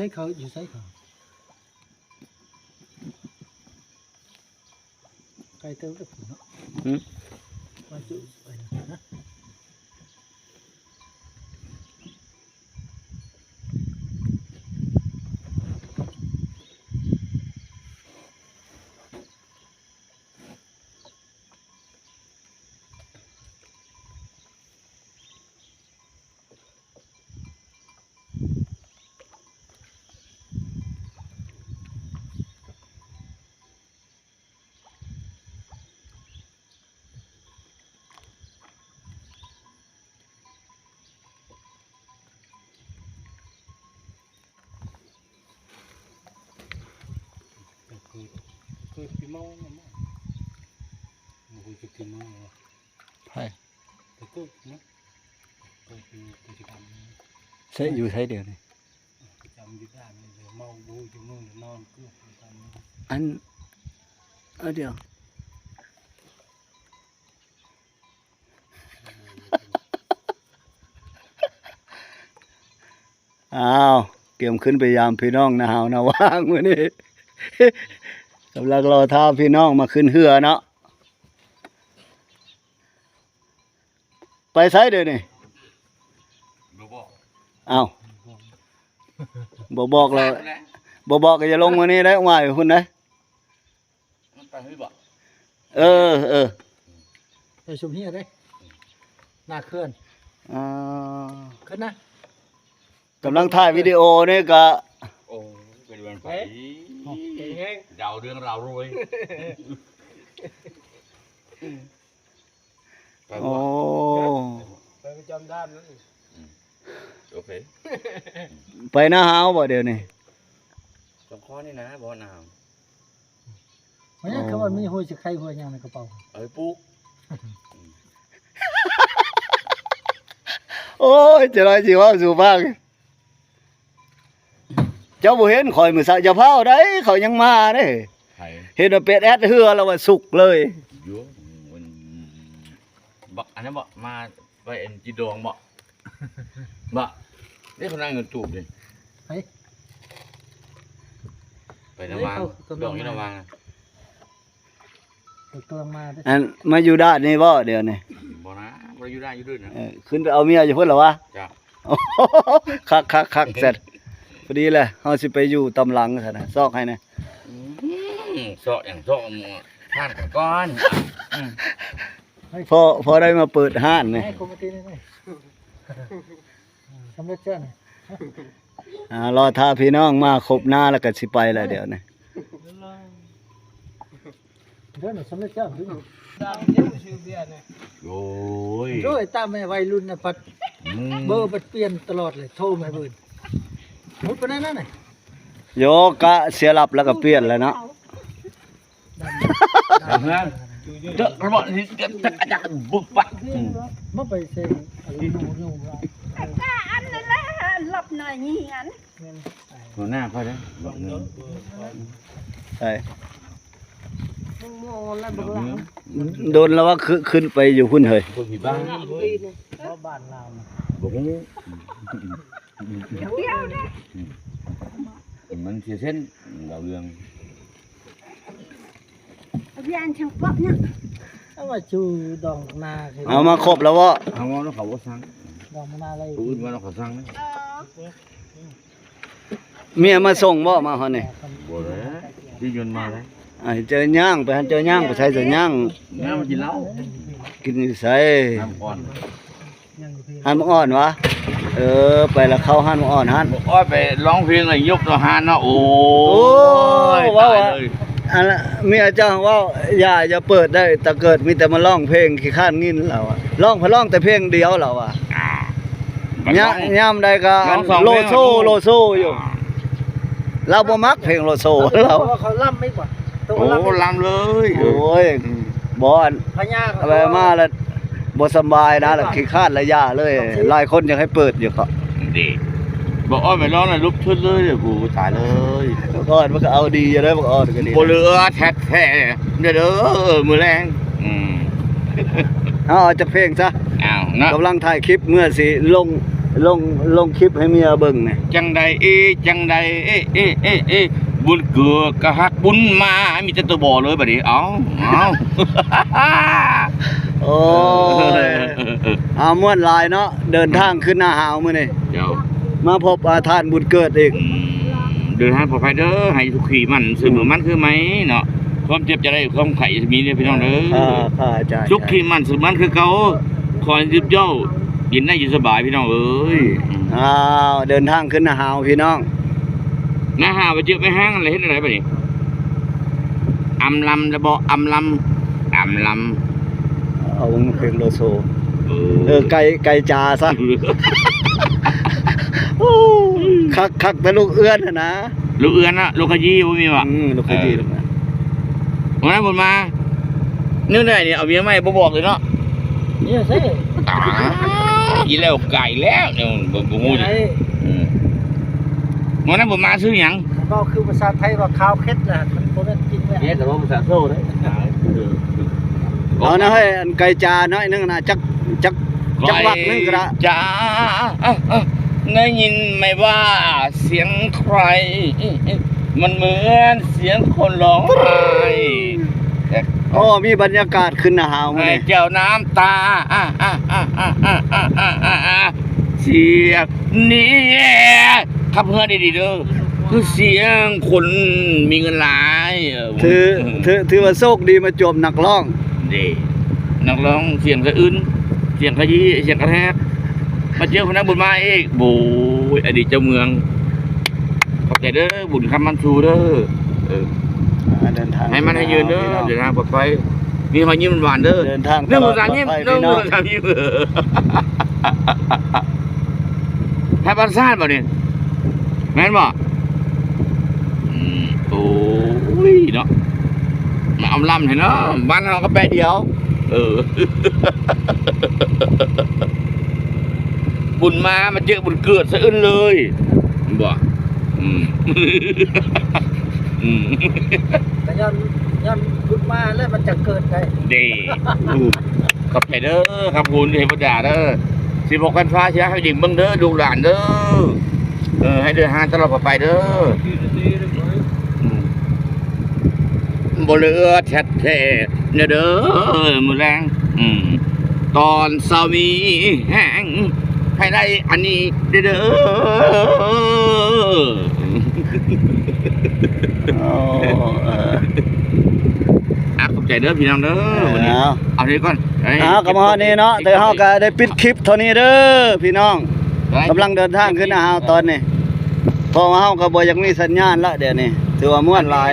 ໃຫ້ເຂົາຢູ່ໃສເຂົາ ໄກເຕີບເດ້ພຸ້ນເນາະ. ຫືມ? ມາຈຸໄປນະ. ເກີດ ເກີດປີເມົາເນາະ ບໍ່ຮູ້ຈັກປີເມົາ. ໃຜ? ແຕ່ເກີດນະ ເກີດຢູ່ ເກີດຢູ່ ໃສ ຢູ່ໃສດຽວນີ້? ປະຈຳຢູ່ບ້ານນີ້ແຫຼະ ເມົາບໍ່ຮູ້ຈັກມື້ນອນເກືອບຢູ່ຕາມນີ້. ອັນ ເອີ ດຽວ ອ້າວ ກຽມຂຶ້ນໄປຢາມພີ່ນ້ອງນາຫາວນາຫວ່າງມື້ນີ້ ກຳລັງລໍຖ້າພີ່ນ້ອງມາຂຶ້ນເຮືອເນາະ. ໄປໃສດຽວນີ້? ບໍ່ບອກ. ອ້າວ ບໍ່ບອກແລ້ວ ບໍ່ບອກກໍຢ່າລົງມື້ນີ້ເດ້ ຫວາຍພຸ້ນເດ້. ມັນໄປພຸ້ນບໍ່? ເອີ ເອີ ໄປຊຸມເຮຍເດ້ ໜ້າເຂື່ອນ. ອ່າ ຂຶ້ນນະ. ກຳລັງຖ່າຍວິດີໂອນີ້ກະ ໂອ້ ເປັນເລື່ອງໄປ ເອີ ດາວເຮືອງດາວລວຍ ໄປບໍ່? ໂອ້ ໄປປະຈຳດ່ານນັ້ນ. ອືມ ໂອເຄ ໄປນາຫາວບໍ່ດຽວນີ້? ສອງຂໍ້ນີ້ນະ ບໍ່ນາຫາວ. ມັນຍັງຄືວ່າມີຫົວຊິໄຄຫົວຫຍັງໃນກະເປົາ ເອົາໄປປູກ. ໂອ້ຍ ຈະໄດ້ຊິເວົ້າສູ່ຟັງ ເຈົ້າບໍ່ເຫັນຂ້ອຍມື້ເຊົ້າ ຢ່າຟ້າວໃດ ເຂົາຍັງມາເດ້. ໃຜ? ເຫັນວ່າເປັນແອັດເຮືອລະວ່າສຸກເລີຍ. ຢູ່ ບັກອັນນັ້ນບໍ່ ມາໄປອັນຈີດອງບໍ່? ບໍ່ ນີ້ເຂົານັ່ງຢູ່ຕູບນີ້. ໃຜ? ໄປນະຫວ່າງ ດອງຢູ່ນະຫວ່າງ. ເຂົາກຳລັງມາເດ້ ອັນມາຢູ່ດ້ານນີ້ບໍ່ດຽວນີ້? ບໍ່ນະ ບໍ່ໄດ້ຢູ່ດ້ານ ຢູ່ເດີ່ນນະ. ເອີ ຂຶ້ນໄປເອົາເມຍຢູ່ພຸ້ນລະວະ? ຈ້າ ຄັກໆໆ ຊັ້ນ ພໍດີແຫຼະ ເຮົາຊິໄປຢູ່ຕາມຫຼັງຊັ້ນນະ ຊອກໃຫ້ແດ່. ອືມ ຊອກຫຍັງ ຊອກຮ້ານກ່ອນ. ອືມ ພໍ ພໍໄດ້ມາເປີດຮ້ານນີ້ ໃຫ້ຄົມມາຕີນີ້ ສຳເລັດແລ້ວນີ້. ອ່າ ລໍຖ້າພີ່ນ້ອງມາຄົບໜ້າແລ້ວກໍຊິໄປແລ້ວດຽວນີ້. ເດີນສຳເລັດແລ້ວ ໂອ້ຍ ໂອ້ຍ ຕາມແມ່ໄວລຸ້ນນະ ພັດ ອືມ ເບີພັດປ່ຽນຕະຫຼອດເລີຍ ໂທມາເບີ ໝົດປານນັ້ນນະ. ໂຍກະເສຍຫຼັບແລ້ວກໍປ່ຽນແລ້ວເນາະ. ເຈົ້າລະບໍ່ ນີ້ ອືມ ບໍ່ໄປເຊັງ ອັນນັ້ນແຫຼະ ຫຼັບໜ້ອຍນີ້ອັນ ຫົວໜ້າຂ້ອຍເດ້ ບັກເງິນ ໃສ່ ໂດນແລ້ວວ່າ ຂຶ້ນ ຂຶ້ນໄປຢູ່ພຸ້ນເຮີ້ຍ ເບິ່ງທີ່ບ້ານ ບ້ານລາວນະ ບໍ່ຮູ້ ມັນເສຍເສັ້ນ ເລົ່າເລື່ອງ ເອົາມາຄົບແລ້ວເວາະ ເອົາມາຄົບແລ້ວເວາະ ເອົາມາແລ້ວເຂົາບໍ່ສັ່ງ ດອກມານາໄດ້ ຜູ້ອື່ນວ່າເຂົາສັ່ງ ເອີ ເມຍມາສົ່ງບໍ່ ມາຮອດນີ້? ບໍ່ແລ້ວ ຂີ່ຍົນມາແລ້ວ ອ່າ ເຈົ້າຍ່າງໄປຫັ້ນ ເຈົ້າຍ່າງໄປໃສ ເຈົ້າຍ່າງ ຍ່າງມາກິນເຫຼົ້າ ກິນຢູ່ໃສ? ນ້ຳກ່ອນ ຮ້ານໝາກອ່ອນຫວາ? ເອີ ໄປລະເຂົ້າຮ້ານໝາກອ່ອນຫັ້ນ ໝາກອ່ອນໄປຮ້ອງເພງລະຍົກເອົາຮ້ານເນາະ ໂອ້ຍ ໂອ້ຍ ຕາຍເລີຍ ອັນເມຍເຈົ້າເວົ້າ ຢ່າ ຢ່າເປີດໄດ້ ຕາເກີດມີແຕ່ມາຮ້ອງເພງ ຂີ້ຄ້ານຍິນລາວວ່າ ຮ້ອງ ເພິ່ນຮ້ອງແຕ່ເພງດຽວລາວວ່າ ອ່າ ຍາມ ຍາມໃດກໍໂລໂຊ ໂລໂຊຢູ່ ອ່າ ລາວບໍ່ມັກເພງໂລໂຊລາວ ເຂົາລຳໄດ້ກວ່າ ໂອ້ ລຳເລີຍ ໂອ້ຍ ອືມ ບໍ່ ອັນ ພະຍາ ເອົາໄປມາລະບໍ່ສະບາຍນະ ລະຂີ້ຄ້ານລະຢ່າເລີຍ ຫຼາຍຄົນຢາກໃຫ້ເປີດຢູ່ເກາະ ເດ້ ບັກອ່ອນໄປລອງນະ ລຸກທຶນເລີຍ ໂອ້ ຕາຍເລີຍ ບັກອ່ອນມັນກໍເອົາດີຢູ່ເດ້ ບັກອ່ອນກໍດີ ບໍ່ເຫຼືອແທ້ໆ ເດີ ເດີ ມື້ແລງ ອືມ ເອົາ ເອົາຈັກເພງຊະ ເອົາເນາະ ກຳລັງຖ່າຍຄລິບເມື່ອຊິລົງ ລົງ ລົງຄລິບໃຫ້ເມຍເບິ່ງແດ່. ຈັ່ງໃດເອ ຈັ່ງໃດເອ ເອ ເອ ເອ ບຸນເກີດກໍຮັກບຸນມາ ມີແຕ່ຕົວບໍ່ເລີຍບັດນີ້. ເອົ້າ ເອົ້າ ໂອ້ຍ ເອີ ເອົາ ມ່ວນຫຼາຍເນາະ ເດີນທາງຂຶ້ນໜ້າຫາວມື້ນີ້. ເຈົ້າ ມາພົບ ອາ ທ່ານບຸນເກີດອີກ. ອືມ ເດີນທາງປອດໄພເດີ ໃຫ້ສຸຂີໝັ້ນຊື່ ອືມ ໝັ້ນຄືໄມ້ເນາະ. ຄວາມເຈັບຈະໄດ້ ຄວາມໄຂ້ຈະມີເດີພີ່ນ້ອງເດີ. ເອີ ເອີ ເອີ ຈ້າ ສຸຂີໝັ້ນຊື່ໝັ້ນຄືເກົ່າ. ຂໍໃຫ້ເຈົ້າເຢັນໄດ້ຢູ່ສະບາຍພີ່ນ້ອງເອີຍ. ອືມ ອ້າວ ເດີນທາງຂຶ້ນໜ້າຫາວພີ່ນ້ອງ. ໜ້າຫາວໄປເຈີແມ່ຮ້າງແລ້ວເຮັດແນວໃດບັດນີ້? ອຳລຳລະເບາະ ອຳລຳ ອຳລຳ. ເອົາເພງໂລໂຊ. ເອີ ເອີ ໄກ່ ໄກ່ຈາຊະ. ໂອ້ ຄັກ ຄັກແຕ່ລູກເອື້ອນຫັ້ນນະ. ລູກເອື້ອນນະ ລູກຂະຢີບໍ່ມີວະ? ອືມ ລູກຂະຢີ. ເອີ ມື້ນັ້ນເພິ່ນມາ ແນວໃດນີ້ ເອົາເມຍໃໝ່ບໍ່ບອກເລີຍເນາະ. ນີ້ໃຊ່ ອີແລ້ວກາຍແລ້ວ ແນວບໍ່ ບໍ່ຮູ້. ອືມ ມື້ນັ້ນເພິ່ນມາຊື່ຫຍັງ? ເວົ້າຄືພາສາໄທວ່າຂາວເຂັດລະ ມັນບໍ່ແມ່ນຈິງແລ້ວ. ເຮັດແລ້ວພາສາໂຊເດ້. ເອົານະເຮີ້ຍ ອັນໄກ່ຈາໜ້ອຍໜຶ່ງນະ ຈັກ ຈັກ ຈັກວັກໜຶ່ງກໍໄດ້. ໄກ່ຈາ ໄດ້ຍິນໄໝວ່າສຽງໃຄ ມັນເໝືອນສຽງຄົນຮ້ອງໄຫ້. ໂອ້ ມີບັນຍາກາດຂຶ້ນໜ້າຫາວມື້ນີ້ ໃຫ້ເຈົ້ານ້ຳຕາ ສຽງນີ້ ຂັບເຮືອນດີໆເດີ ຄືສຽງຄົນມີເງິນຫຼາຍ. ເອີ ຖື ຖື ຖືວ່າໂຊກດີມາຈວບນັກຮ້ອງເດ້ ນັກຮ້ອງສຽງສະອຶ້ນ ສຽງຂະຢີ້ ສຽງກະແທກ ມາເຈີຄົນນັກບຸນມາອີກ. ໂອ້ຍ ອະດີດເຈົ້າເມືອງ ຂອບໃຈເດີ ບຸນຄຳມັນຊູເດີ. ເອີ ອ່າ ເດີນທາງ ໃຫ້ມັນໃຫ້ຍືນເດີ ເດີນທາງປອດໄພ ມີຮອຍຍິ້ມຫວານເດີ ເດີນທາງຕະຫຼອດປອດໄພພີ່ນ້ອງ. ໄທບ້ານຊາດບໍ່ນີ້ ແມ່ນບໍ່? ອືມ ໂອ້ຍເນາະ ມາອຳລຳແທ້ເນາະ ບ້ານເຮົາກໍແປະດຽວ. ເອີ ບຸນມາ ມາເຈີບຸນເກີດສະອຶ້ນເລີຍ ແມ່ນບໍ່? ອືມ ອືມ ກໍຍ້ອນ ຍ້ອນບຸນມາແລ້ວມັນຈະເກີດໄດ້ເດ້. ຂອບໃຈເດີ ຂອບຄຸນເທວະດາເດີ ສິບຫົກພັນຟ້າຊິໃຫ້ດິງເບິ່ງເດີ ລູກຫຼານເດີ. ເອີ ໃຫ້ເດີນທາງຕະຫຼອດປອດໄພເດີ. ອືມ ບໍ່ເຫຼືອແທ້ໆເດີ ມື້ແລງ ອືມ ຕອນເຊົ້າມີແຮງ ໃຫ້ໄດ້ອັນນີ້ເດີ. ໂອ້ ເອີ ອ່ະ ຂອບໃຈເດີພີ່ນ້ອງເດີ. ເອີ ວັນນີ້ ເອົາ ເອົານີ້ກ່ອນ ເອົາ ກໍມາຮອດນີ້ເນາະ ແຕ່ເຮົາກໍໄດ້ປິດຄລິບເທົ່ານີ້ເດີພີ່ນ້ອງ. ກຳລັງເດີນທາງຂຶ້ນນະເຮົາຕອນນີ້ ເພາະວ່າເຮົາກໍບໍ່ຢາກມີສັນຍານລະ ດຽວນີ້ຖືວ່າມ່ວນຫຼາຍ.